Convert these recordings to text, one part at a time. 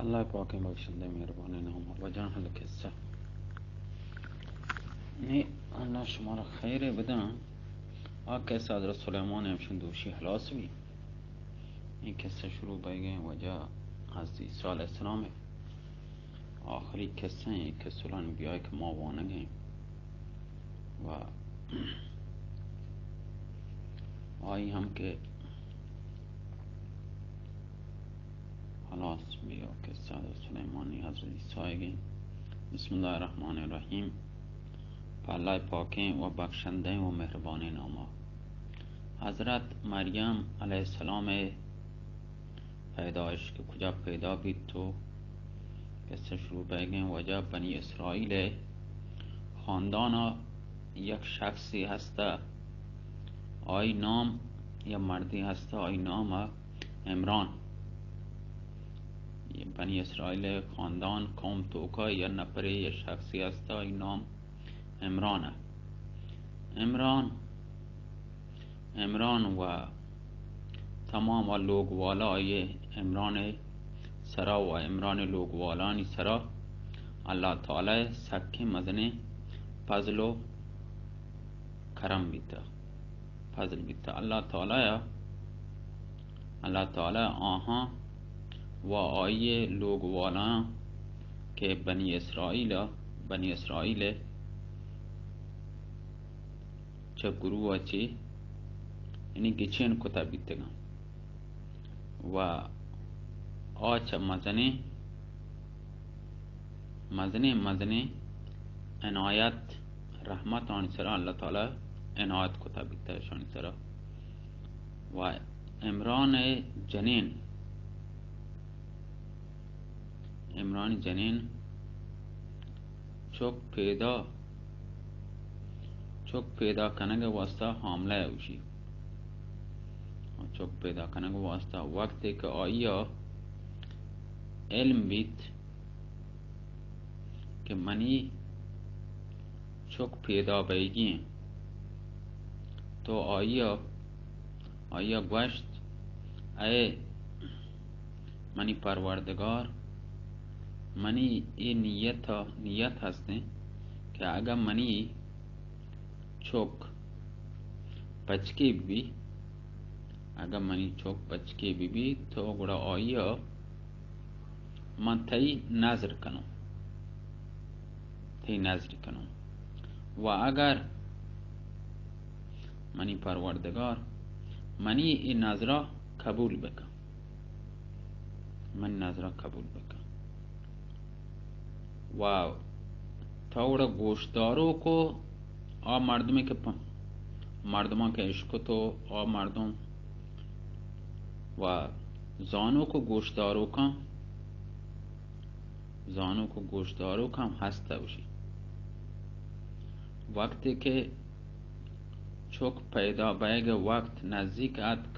اللہ پاکیں بخشندہ مہربانیں نام ءَ۔ واجہ القصہ۔ نی اللہ شمارا خیر بداں۔ آ قصہ حضرت سلیمان ہمشن دوشی خلاص بی۔ اے قصہ شروع بیگیں واجہ حضرت عیسیٰ علیہ السلام ءِ آخری قصہ ایں، قصہ الانبیاء کہ ما وانگیں۔ و آئی ہم کہ خلاص بی و قصہ حضرت سلیمانی حضرت عیسیٰ ئیگیں۔ بسم اللہ الرحمن الرحیم۔ پہ اللہ پاکیں و بخشندیں و مہربانیں ناما۔ حضرت مریم علیہ السلام ءِ پیدائش کہ کجا پیدا بیت و قصہ شروع بیگیں۔ واجہ بنی اسرائیل ءِ خاندان ءَ یک شخصے ہست ءَ، آئی نام، یا مردے ہست ءَ، آئی نام ءَ عمران۔ بنی اسرائیل ءِ خاندان، قوم توکا یا نفرے یا شخصے ہست ءَ، آئی نام عمران ءَ۔ عمران، عمران و تمام آ لوگ والا آئی عمران ءِ سرا و عمران ءِ لوگ والانی سرا اللہ تعالی ءِ سکیں مزنیں فضل و کرم بیتہ، فضل بیتہ۔ اللہ تعالی ءَ، اللہ تعالی آہاں و آئی لوگ والاں کہ بنی اسرائیل، بنی اسرائیل چہ گروہ ءَ چہ، یعنی گچین کتہ بیتگاں و آ چہ مزنیں، مزنیں، مزنیں عنایت، رحمت آنی سرا اللہ تعالی عنایت کتہ بیتہ اشانی سرا۔ و عمران ءِ جنین، عمران ءِ جنین چک پیدا، چک پیدا کنگ ءِ واسطہ حاملہ ءَ اوشی۔ چک پیدا کنگ ءِ واسطہ وقتے کہ آئی ءَ علم بیت کہ منی چک پیدا بئیگی انت، تو آئی ءَ، آئی ءَ گوشت، اے منی پروردگار، منی اے نیت، نیت ہستیں کہ اگاں منی چک بچکے ببی، اگاں منی چک بچکے ببی، تو گڑا آئی ءَ من تئی نذر کنوں، تئی نذر کنوں۔ و اگر منی پروردگار منی اے نذرا قبول بکن، منی نذرا قبول بکن۔ و تو گڑا گوشداروک و آ مردمے کہ پ-، مردماں کہ اشکت و آ مردم و زانوک و گوشداروکاں، زانوک و گوشداروک ہم ہست اوشی۔ وقتے کہ چک پیدا بئیگ ءِ وقت نزیک اتک،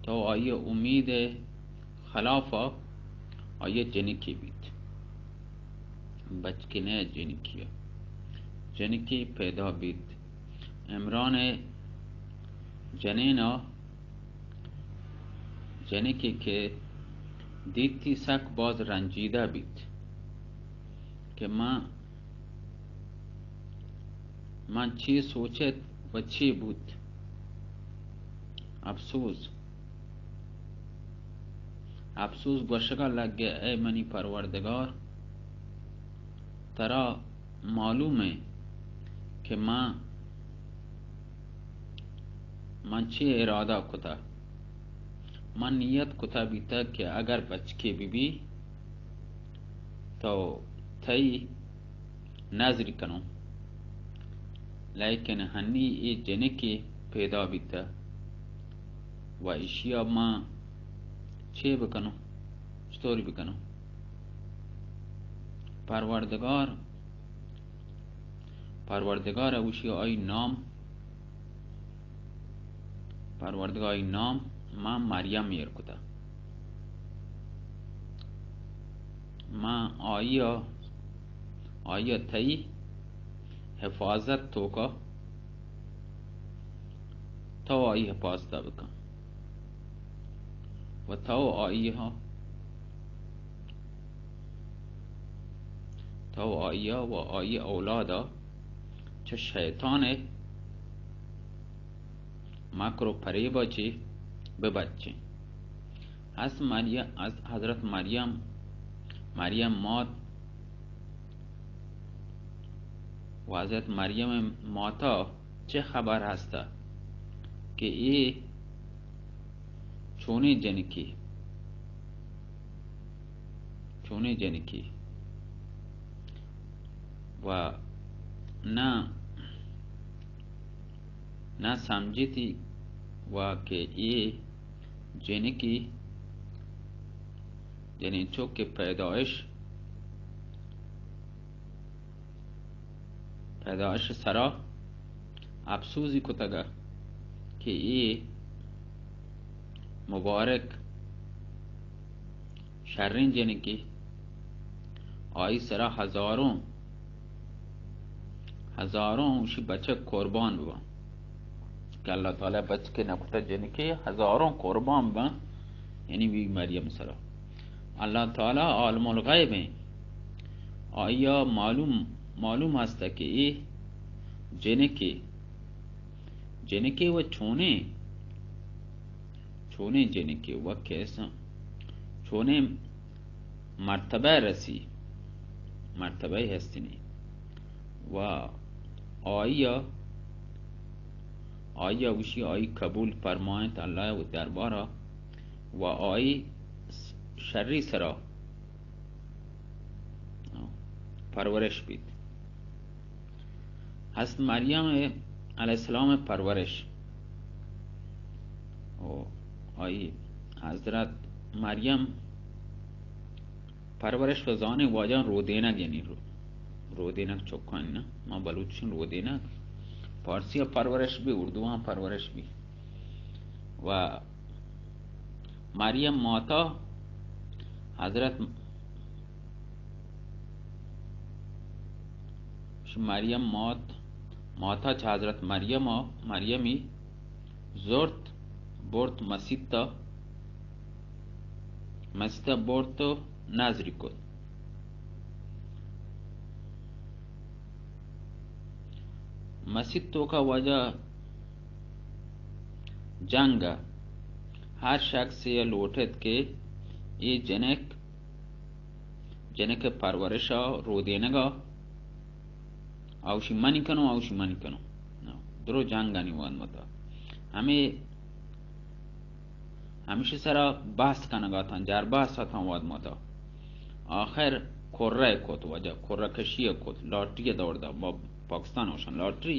تو آئی ءِ امید ءِ خلاف ءَ آئی ءَ جنکے بیت۔ بچکے نہ، جنکے ءَ، جنکے پیدا بیت۔ عمران ءِ جنین ءَ جنکے کہ دیتی سک باز رنجیدہ بیت کہ من، من چی سوچت و چی بوت۔ افسوس، افسوس گوشگا لگے، اے منی پروردگار، ترا معلوم انت کہ من، من چی ارادہ کتہ۔ من نیت کتہ بیتگ کہ اگر بچکے ببی تو تئی نذری کنوں، لیکن ہنی اے جنکے پیدا بیتہ و اشیا من چے بکنوں، چطوری بکنوں؟ پروردگار پروردگار ءَ گوشی، آئی نام، پروردگار آئی نام من مریم ایر کتہ۔ من آئی ءَ، آئی ءَ تئی حفاظت توکا، تو آئی حفاظت بکن و تو آئی ءَ تو آئی ءَ و آئی ءِ اولاد ءَ چہ شیطان ءِ مکر و پریب ءَ چہ ببچیں۔ حضرت مریم، حضرت مریم، مریم مات و حضرت مریم ءِ مات ءَ چہ خبر ہست کہ اے چونیں جنکے، چونیں جنکے و نہ، نہ سمجھتی و کہ اے جنکے، جنین چک کہ پیدائش پیدائش سرا اپسوزی کتگ کہ اے مبارک شریں جنکے، آئی سرا ہزاروں، ہزاروں اشی بچک قربان ببن کہ اللہ تعالی بچکے نکتہ جنکے ہزاروں قربان ببن، یعنی بی مریم سرا۔ اللہ تعالی عالم الغیب ہیں، آیا معلوم، معلوم ہست کہ اے جنکے، جنکے و چونیں، چونیں جنکے و کیسا، چونیں مرتبہ رسی، مرتبہ ہستنی و آئی، آئی اوشی آئی قبول فرمائنت اللہ و دربارا و آئی شری سرا پرورش بیت۔ حضرت مریم علیہ السلام پرورش و آئی حضرت مریم پرورش و زانیں واجہ رودینگ، یعنی رو-، رودینگ چکانی نا، ما بلوچی رودینگ، پارسی پرورش بی، اردو ہم پرورش بی و مریم ماتا حضرت مریم مات، ماتا چہ حضرت مریم، مریمی زرت، برت مسیتا، مسیتا برت و نذری کت۔ مسیت توکا واجہ جنگ ء ہر شخصے ء لوٹت کہ اے جنک، جنک ء پرورش ء رودینگ ء اوشی منی کنو، اوشی منی کنو۔ درو جنگانی وان متا ہمے ہمیشی سرا بحث کنگ اتاں، جار بحث اتاں واد ماتا۔ آخر کرہ کت، واجہ کرہ کشی کت، لاٹری دور دا، ما پاکستان اوشن لاٹری،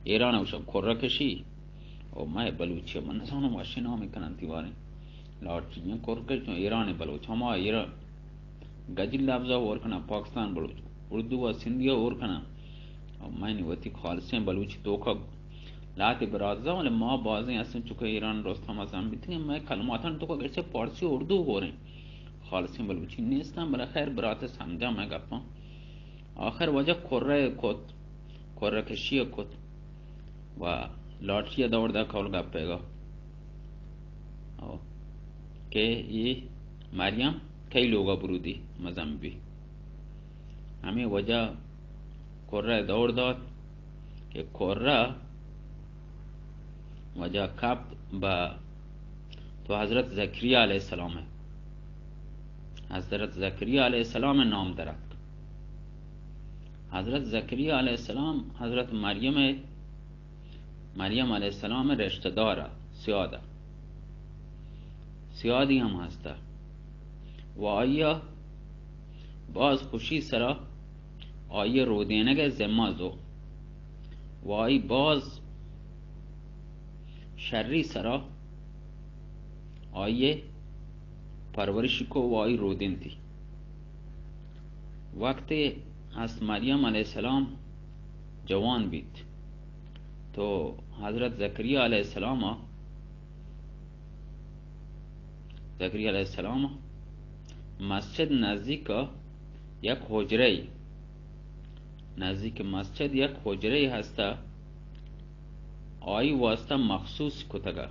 ایران اوشن کرہ کشی۔ او مئے بلوچی من نزانم وشی نامی کنن تیواریں۔ لاٹری کرہ کشی، ایران بلوچ، ہما ایران گجی لفظا ہور کنن، پاکستان بلوچ، اردو و سندھیا ہور کنن۔ او منی وتی خالصیں بلوچی توکا لہتے برات زان، ولی ما بازیں ہستیں چکہ ایران درستاں ما زان بیتگیں، مئے کلماتانی توکا گرچہ پارسی و اردو ہوریں، خالصیں بلوچی نیستاں، بلے خیر برات سمجھاں مئے گپاں۔ آخر واجہ کرہ کت، کرہ کشی کت و لاٹری دور دا کول گپے گا۔ او، کہ اے مریم کئی لوگا برودی مزن بی۔ ہمے واجہ کرہ دور دات کہ کرہ واجہ کپت با تو حضرت زکریا علیہ السلام، حضرت زکریا علیہ السلام نام درات۔ حضرت زکریا علیہ السلام حضرت مریم، مریم علیہ السلام رشتہ دار، سیاد، سیادی ہم ہستہ و آئی باز خوشی سرا آئی رودینگ ذمہ زو و آئی باز شری سرا آئی پرورشی کو و آئی رودینتی۔ وقتی حضرت مریم علیہ السلام جوان بیت تو حضرت زکریا علیہ السلام، زکریا علیہ السلام مسجد نزدیک یک حجرہ، نزدیک مسجد یک حجرہ ہستہ، آئی واسطہ مخصوص کتگا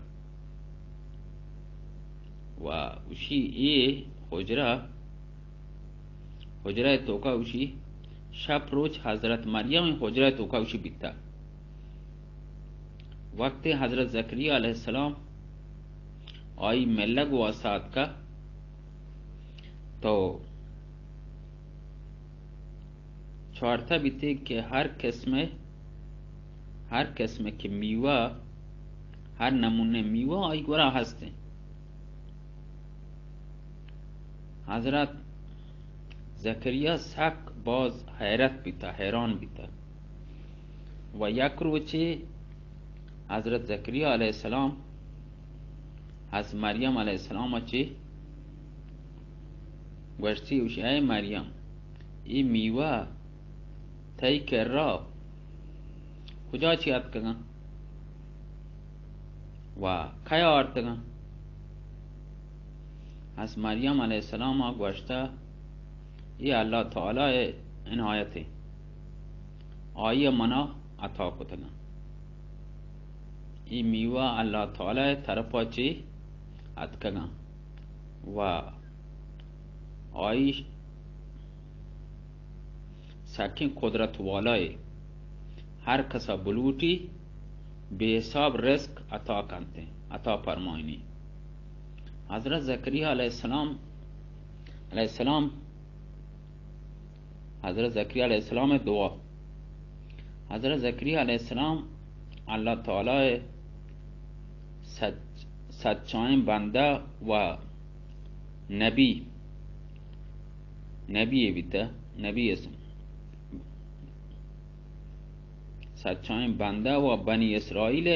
و اشی اے حجرہ، حجرہ توکا اشی شپ روچ حضرت مریم حجرہ توکا گوشی بیتا۔ وقتی حضرت زکریا علیہ السلام آئی ملگ واسطہ آتکا تو چارتا بیتے کہ ہر قسم، ہر قسم کہ میوہ، ہر نمونے میوہ آئی گورا ہستیں۔ حضرت زکریا سک باز حیرت بیتا، حیران بیتا۔ و یک روچے حضرت زکریا علیہ السلام حضرت مریم علیہ السلام چی گوشتی، گوشی، اے مریم، اے میوہ تئی کرا کجا چی اتکگاں؟ و کئے آرتگاں؟ از مریم علیہ السلام ء گوشتہ، اے اللہ تعالی ء عنایت ء، آئی ء منا عطا کتگاں۔ اے میوہ اللہ تعالی ء طرف ء چہ اتکگاں و آئی سکیں قدرت والائے، ہر کسا بلوٹی بے حساب رزق عطا کنتے، عطا فرمائنی۔ حضرت زکریا علیہ السلام، علیہ السلام، حضرت زکریا علیہ السلام دعا۔ حضرت زکریا علیہ السلام اللہ تعالی سچ، سچائیں بندہ و نبی، نبی بیتا، نبی اسم، سچائیں بندہ و بنی اسرائیل،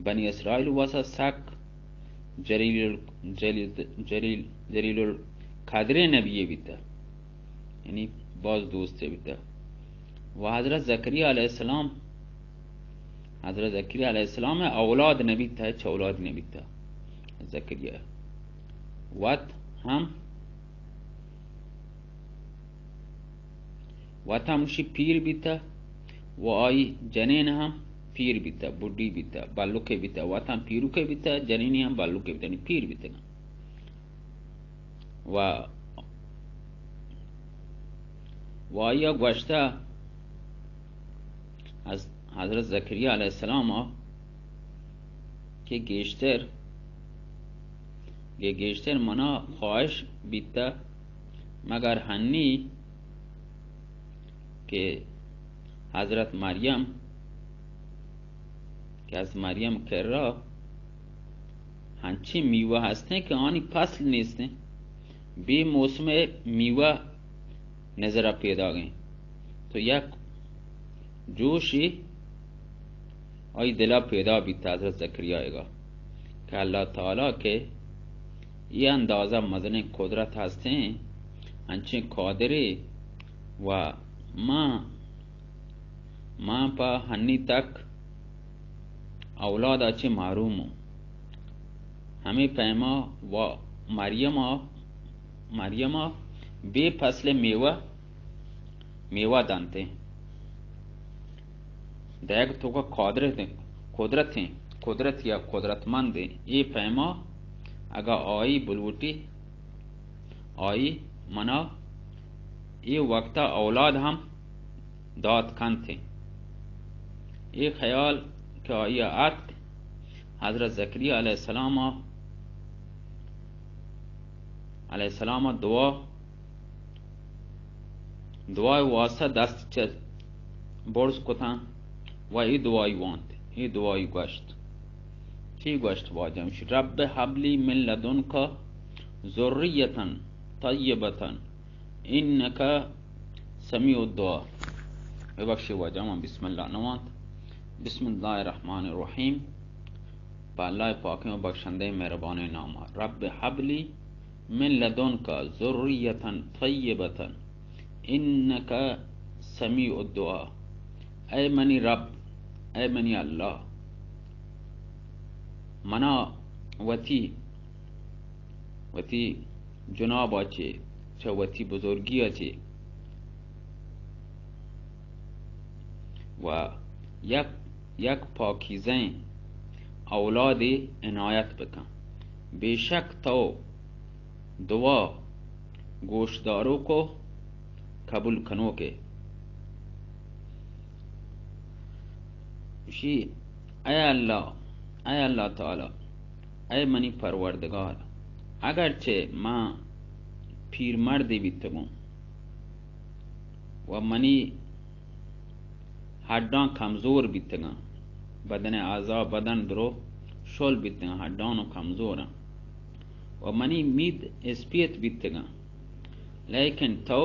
بنی اسرائیل واسا سک جلیل، جلیل، جلیل، جلیل القدر نبی بیتا، یعنی باز دوست بیتا۔ و حضرت زکریا علیہ السلام، حضرت زکریا علیہ السلام اولاد نبیتا، چہ اولاد نبیتا زکریا۔ وت ہم، وت ہم شی پیر بیتا و آئی جنین ہم پیر بیتا، بڈی بیتا، بلوکے بیتا، وت ہم پیروکے بیتا، جنینی ہم بلوکے بیتا، یعنی پیر بیتا۔ و، و آئی گوشتہ از حضرت زکریا علیہ السلام کہ گیشتر، کہ گیشتر منا خواہش بیتہ مگر ہنی کہ حضرت مریم، کہ از مریم کرا ہنچیں میوہ ہستیں کہ آنی فصل نیستیں، بے موسم میوہ نظر پیداگیں۔ تو یک جوشی آئی دلا پیدا بیت حضرت زکریا گا کہ اللہ تعالی کہ یہ اندازہ مزنیں قدرت ہستیں، انچیں قادرے و ما، ما پہ ہنی تک اولادا چہ محروم اوں۔ ہمے پیما و مریم ء، مریم ء بے فصل میوہ، میوہ دنت۔ دئیگ توکا قادرت، قدرت، قدرت یا قدرتمند۔ اے پیما اگا آئی بلوٹی، آئی منا اے وقتا اولاد ہم دات کنت۔ اے خیال کہ آئی ء اتک، حضرت زکریا علیہ السلام ء، علیہ السلام ء دعا، دعا ء واسطہ دست چہ برز کتاں و اے دعائی وانت، اے دعائی گوشت۔ چی گوشت واجہ؟ رب هب لي من لدنك ذرية طيبة انك سميع الدعاء۔ ببخشے واجہ، من بسم اللہ نہ وانت۔ بسم اللہ الرحمن الرحیم۔ پہ اللہ پاکیں و بخشندہ مہربانیں نام ء۔ رب هب لي من لدنك ذرية طيبة انك سميع الدعاء۔ اے منی رب، اے منی اللہ، منا وتی، وتی جناب ء چہ، چہ وتی بزرگی ء چہ و یک، یک پاکیزیں اولادے عنایت بکن۔ بے شک تو دعا گوشداروک و قبول کنوکے۔ گوشی، اے اللہ، اے اللہ تعالی، اے منی پروردگار، اگرچہ من پیرمردے بیتگوں و منی ہڈاں کمزور بیتگاں، بدن اعضا، بدن درو شل بیتگاں، ہڈاں و کمزوراں و منی مید اسپیت بیتگاں، لیکن تو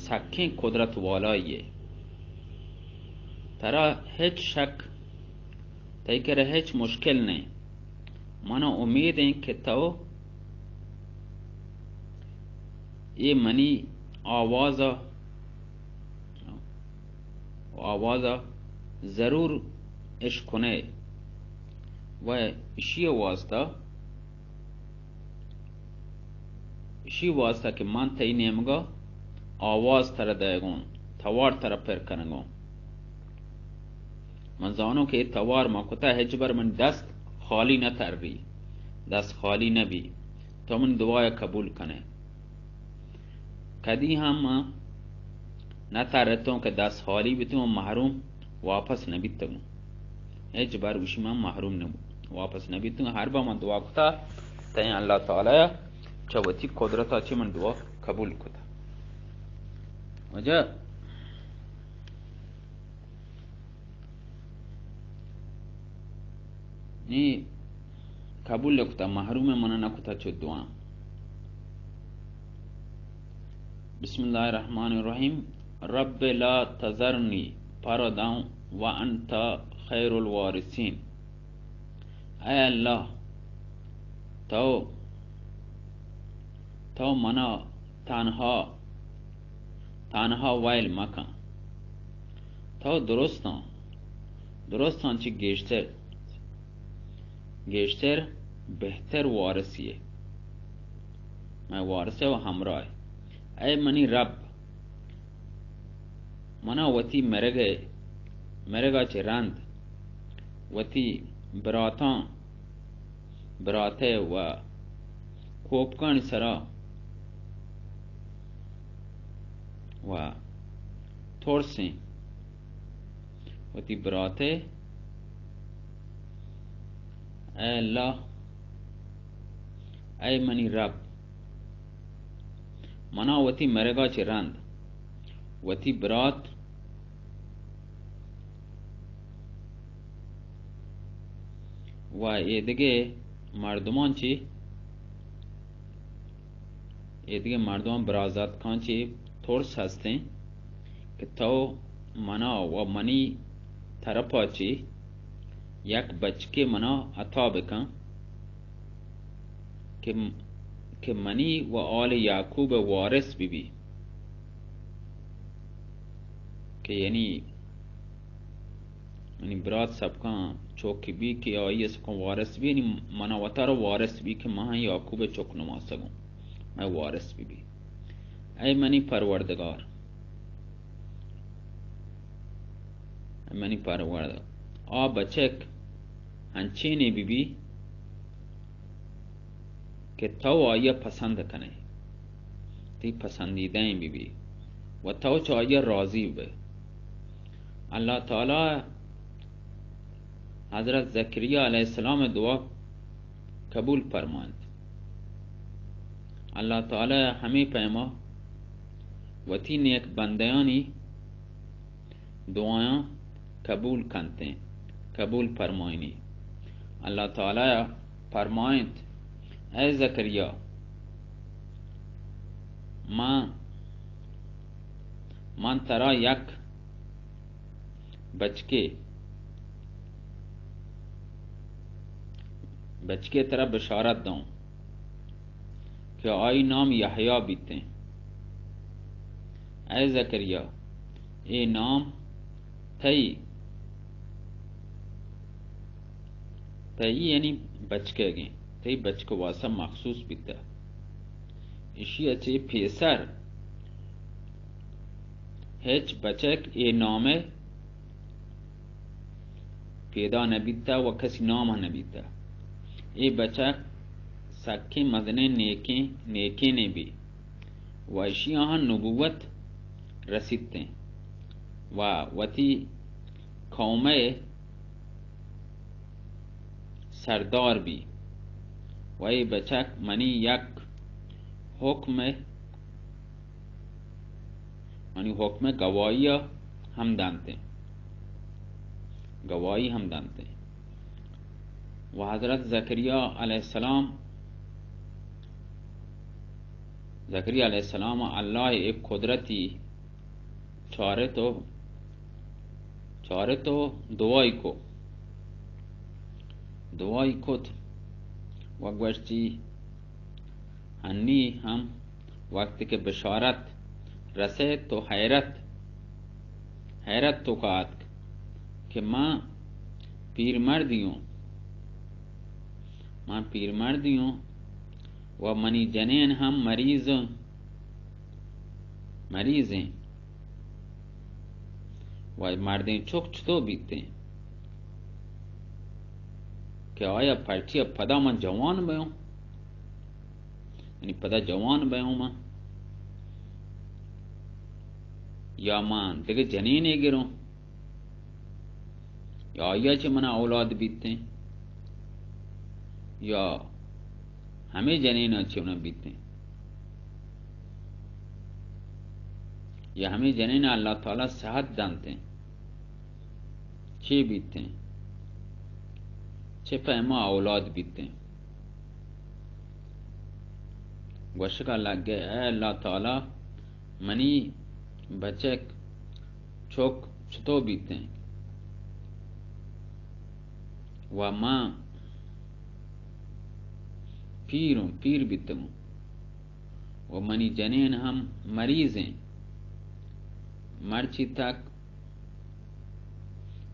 سکیں قدرت والائیے، ترا ہچ شک، تئی کرا ہچ مشکل نئیں۔ منا امید ایں کہ تو اے منی آواز ء، آواز ء ضرور اشکنئے و اشی واسطہ، اشی واسطہ کہ من تئی نیمگا آواز ترا دئیگوں، توار ترا پر کنگوں۔ من زانوں کہ اے توار ما کتا، ہچبر من دست خالی نہ تری، دست خالی نہ بی۔ تو من دعا قبول کنے۔ کدی ہم من نہ ترتوں کہ دست خالی بیتوں و محروم واپس نہ بیتگوں۔ ہچبر گوشی من محروم نہ بو، واپس نہ بیتوں۔ ہر با من دعا کتا، تئیں اللہ تعالی چہ وتی قدرتا چہ من دعا قبول کتا۔ واجہ نی قبول کتا، محروم من نہ کتا چو دعا۔ بسم اللہ الرحمن الرحیم۔ رب لا تذرنی فردا وانت خیر الوارثین۔ اے اللہ، تو، تو منا تنہا، تنہا ویل مکن۔ تو درستاں، درستاں چی گیشتر، گیشتر بہتر وارثی ئے۔ مئے وارث و ہمراہ ئے۔ اے منی رب، منا وتی مرگ ء، مرگ ء چہ رند وتی براتاں، برات ء و کوپگانی سرا و ترسیں وتی برات ء۔ اے اللہ، اے منی رب، منا وتی مرگا چہ رند وتی برات و ایدگہ مردمان چی، ایدگہ مردمان، برازاتکان چی ترس ہستیں کہ تو منا و منی طرفا چی یک بچکے منا عطا بکن۔ کہ، کہ منی و آل یعقوب وارث بہ بی، کہ یعنی منی برات سبکاں چوک بی کہ آئی سکاں وارث بی، یعنی منا وتارا وارث بی کہ من یعقوب چک نماسگوں، مئے وارث بہ بی۔ اے منی پروردگار، اے منی پروردگار، آ بچک انچینے بہ بی کہ تو آئی ء پسند کنے، تئی پسندیدہ ایں بہ بی و تو چہ آئی ء راضی بے۔ اللہ تعالی حضرت زکریا علیہ السلام ء دعا قبول فرمائنت۔ اللہ تعالی ہمے پیما وتی نیک بندیانی دعایاں قبول کنتیں، قبول فرمائنی۔ اللہ تعالی فرمائنت، اے زکریا، من، من ترا یک بچکے، بچکے ترا بشارت دوں کہ آئی نام یحییٰ بیتیں۔ اے زکریا، اے نام تئی، تئی یعنی بچکگیں، تئی بچک واسطہ مخصوص بیتہ۔ اشی ء چہ پیسر ہچ بچک اے نام ء پیدا نہ بیتہ و کسی نام ء نہ بیتہ۔ اے بچک سکیں مزنیں نیکیں، نیکینے بی و اشی آہاں نبوت رسیتیں و وتی قومئے سردار بی و اے بچک منی یک حکم، منی حکم گواہی ہم دانتیں، گواہی ہم دانتیں۔ و حضرت زکریا علیہ السلام، زکریا علیہ السلام اللہ ایک قدرتی چارت و، چارت و دعائی کو، دعائی کت و گوشتی، ہنی ہم وقت کہ بشارت رسیت تو حیرت، حیرت توکا آتک کہ من پیرمردی اوں، من پیرمردی اوں و منی جنین ہم مریض، مریضیں و مردیں چک چطور بیتیں کہ آیا پرچیا پدا من جوان بیوں؟ یعنی پدا جوان بیوں من، یا من دگہ جنینے گروں، یا آیا چہ منا اولاد بیتیں، یا ہمے جنینا چہ منا بیتیں، یا ہمے جنینا اللہ تعالی صحت دانتیں، چے بیتیں، چہ پیما اولاد بیتیں؟ گوشگا لگے، اے اللہ تعالی، منی بچک چک چطور بیتیں و من پیروں، پیر بیتگوں و منی جنین ہم مریضیں۔ مرچی تک،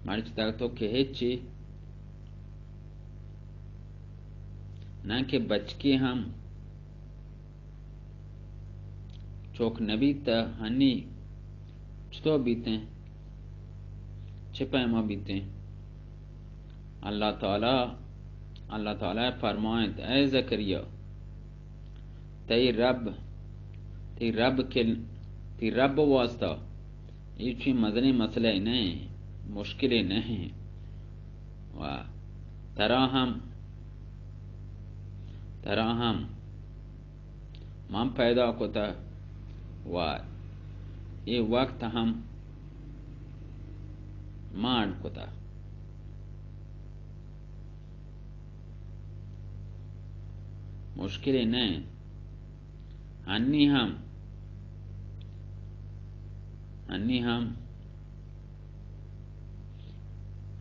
مرچی تک تو کہ ہچی نہ کہ بچکی ہم چوک نہ بیت، ہنی چطور بیتیں؟ چہ پیما بیتیں؟ اللہ تعالی، اللہ تعالی فرمائنت، اے زکریا، تئی رب، تئی رب کے، تئی رب واسطہ اے چویں مزنیں مسئلہ نہ ایں، مشکلے نہ ایں۔ و ترا ہم، ترا ہم من پیدا کتہ و اے وقت ہم من اڈ کتہ۔ مشکلے نہ ایں۔ ہنی ہم، ہنی ہم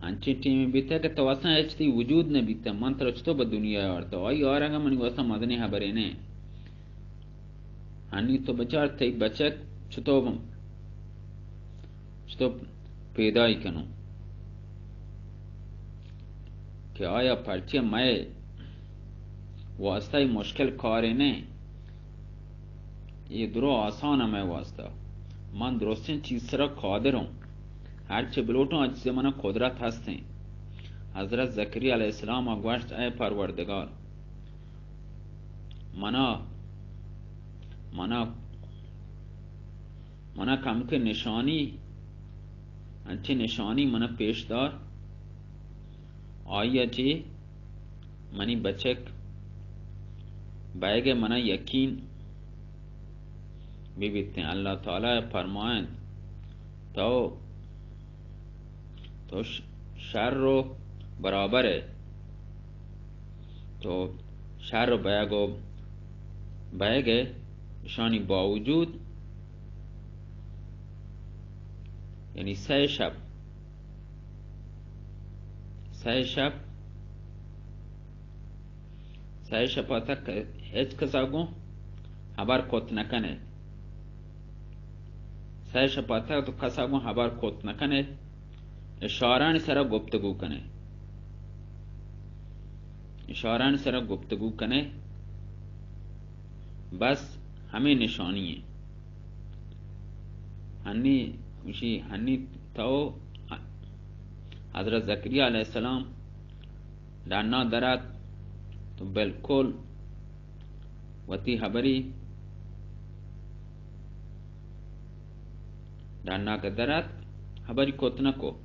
انچیں ٹیمے بیتہ کہ تو اصلاً ہچ تئی وجود نہ بیتہ، من ترا چطور بہ دنیا آورتہ؟ آئی آرگ منی واسطہ مزنیں ہبرے نہ۔ ہنی تو بچار تئی بچک چطور، چطور پیدائی کنوں کہ آیا پرچہ مئے واسطہ اے مشکل کارے نہ۔ اے درو آسان ایں مئے واسطہ۔ من درستیں چیز سرا قادر اوں۔ ہرچے بلوٹوں، آ چیزے منا قدرت ہستیں۔ حضرت زکریا علیہ السلام ءَ گوشت، اے پروردگار، منا، منا، منا کمکے نشانی، انچیں نشانی منا پیش دار، آئی ءَ چہ منی بچک بئیگ ءِ منا یقین بہ بیتیں۔ اللہ تعالی فرمائنت، تو، تو ش-، شر و برابر ئے، تو شر و بئیگ و بئیگ ئے، اشانی باوجود، یعنی سئے شپ، سئے شپ، سئے شپا تک ہچ کسا گوں ہبر کت نہ کنے۔ سئے شپا تک تو کسا گوں ہبر کت نہ کنے۔ اشارانی سرا گفتگو کنے۔ اشارانی سرا گفتگو کنے۔ بس ہمے نشانی ایں۔ ہنی، گوشی، ہنی تو حضرت زکریا علیہ السلام ڈنا درات تو بالکل وتی ہبری ڈنا کہ در اتک، ہبری کت نہ کو۔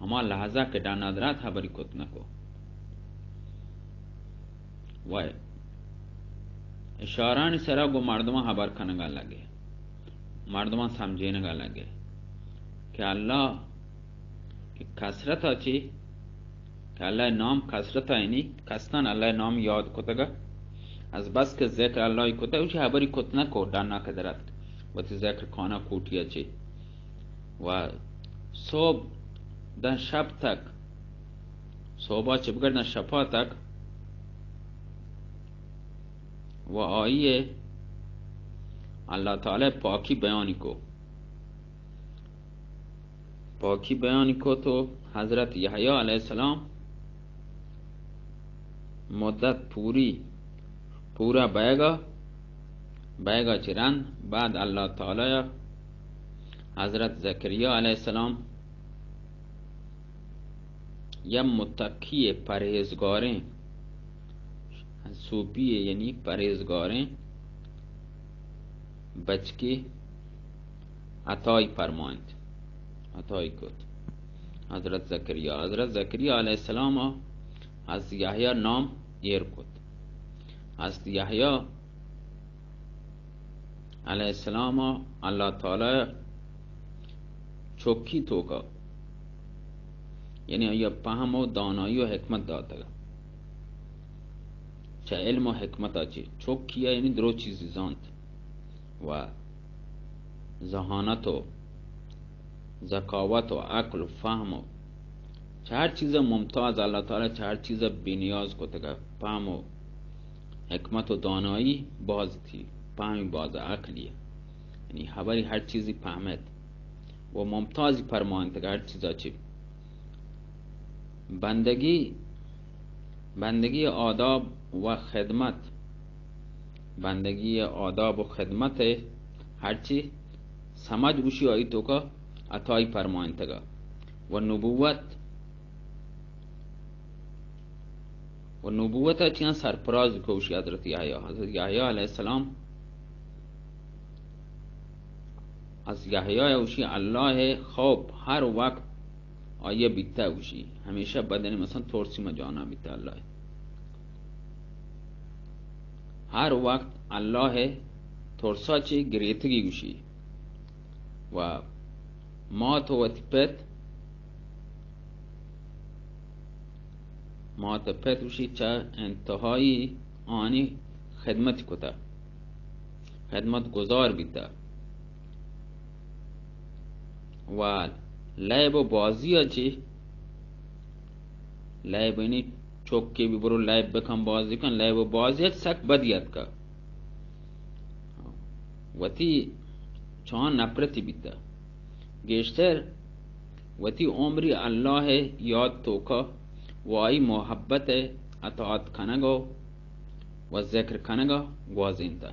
ہما لحظہ کہ ڈنا در اتک، ہبری کت نہ کو۔ و اشارانی سرا گوں مردماں ہبر کنگا لگے، مردماں سمجھینگا لگے کہ اللہ کہ کثرت ءَ چی، کہ اللہ ءِ نام کثرت ءَ، یعنی کستان اللہ ءِ نام یاد کتگ ءَ، از بس کہ ذکر اللہ ءِ کتگ، وشی ہبری کت نہ کو، ڈنا کہ در اتک، وتی ذکر کانا کوٹی ءَ چی۔ و صبح داں شپ تک، صبح ءَ چی بگر داں شپا تک، و آئی ءَ اللہ تعالی پاکی بیانی کو۔ پاکی بیانی کو تو حضرت یحییٰ علیہ السلام مدت پوری، پورا بیگا، بیگا چہ رند بعد اللہ تعالی حضرت زکریا علیہ السلام یا متقی پرہیزگاریں صوفی، یعنی پرہیزگاریں بچکے عطائی فرمائنت، عطائی کت۔ حضرت زکریا، حضرت زکریا علیہ السلام از یحییٰ نام ایر کت۔ حضرت یحییٰ علیہ السلام ءَ اللہ تعالی چکی توکا، یعنی آئی ءَ پہم و دانائی و حکمت داتگ، چہ علم و حکمت ءَ چی چکی ءَ یعنی درو چیزی زانت و ذہانت و ذکاوت و عقل و فہم و چہ ہر چیز ءَ ممتاز، اللہ تعالی چہ ہر چیز ءَ بے نیاز کتگ ءَ، پہم و حکمت و دانائی باز تھی، پہمی باز عقلی ءَ۔ یعنی ہبری ہر چیزی پہمت و ممتازی پرمائنتگ ہر چیز ءَ چی۔ بندگی، بندگی آداب و خدمت، بندگی آداب و خدمت ہرچی سمجھ گوشی آئی توکا عطائی پرمائنتگا و نبوت، و نبوت چیان سرپراز کو گوشی حضرت یحییٰ۔ حضرت یحییٰ علیہ السلام از یحییٰ گوشی اللہ خوف ہر وقت آئی بیتہ گوشی، ہمیشہ بدنی مثلاً ترسی ما جانا بیتہ اللہ۔ ہر وقت اللہ ترسا چی گریتگی گوشی۔ و مات و وتی پت، مات و پت گوشی چہ انتہائی آنی خدمت کتہ، خدمت گزار بیتہ۔ و لیب و بازی ءَ چی، لیب یعنی چکے بی برو لیب بکن، بازی کن، لیب و بازی ءَ سک بدی اتکہ۔ وتی چان نفرتی بیتہ۔ گیشتر وتی عمری اللہ یاد توکا و آئی محبت اطاعت کنگا و ذکر کنگا گوازینتہ۔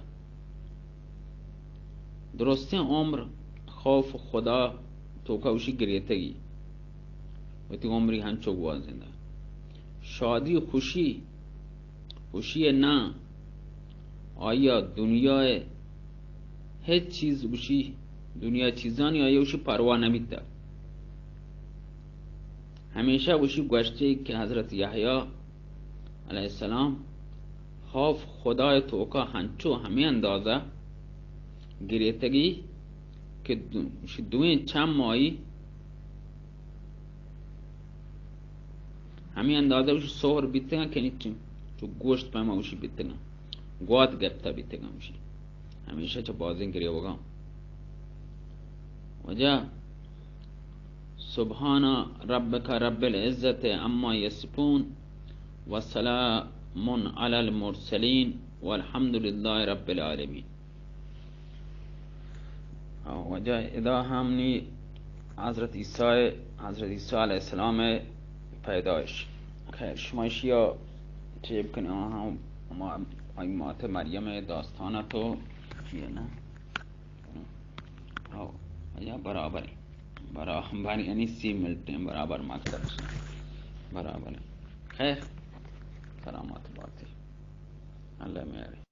درستیں عمر خوف خدا توکا گوشی گریتگی، وتی عمری ہنچو گوازینتہ۔ شادی و خوشی، خوشی نہ، آیا دنیا ہچ چیز گوشی، دنیا چیزانی آیا گوشی پرواہ نبیتہ۔ ہمیشہ گوشی گوشتے کہ حضرت یحییٰ علیہ السلام خوف خدائے توکا ہنچو ہمے اندازہ گریتگی کہ دو-، دوئیں چم آئی ہمے اندازہ گوشی سہر بیتگاں کہ نی چو، چو گوشت پیما گوشی بیتگاں، گوات گپتہ بیتگاں گوشی۔ ہمیشہ چہ بازیں گریوگاں۔ واجہ سبحان ربک رب العزة عما یصفون و سلام علی المرسلین والحمد للہ رب العالمین۔ واجہ ادا ہم نی حضرت عیسیٰ، حضرت عیسیٰ علیہ السلام پیدائش۔ خیر، شما اشیا چیب کنے، آہاں ما، آئی مات مریم داستان تو چیئے نا؟ ہاں، یا برابر ہیں۔ برابر یعنی سی ملتے ہیں، برابر مکتب سے۔ برابر ہیں۔ خیر، کرامات باتی۔ اللہ میارے۔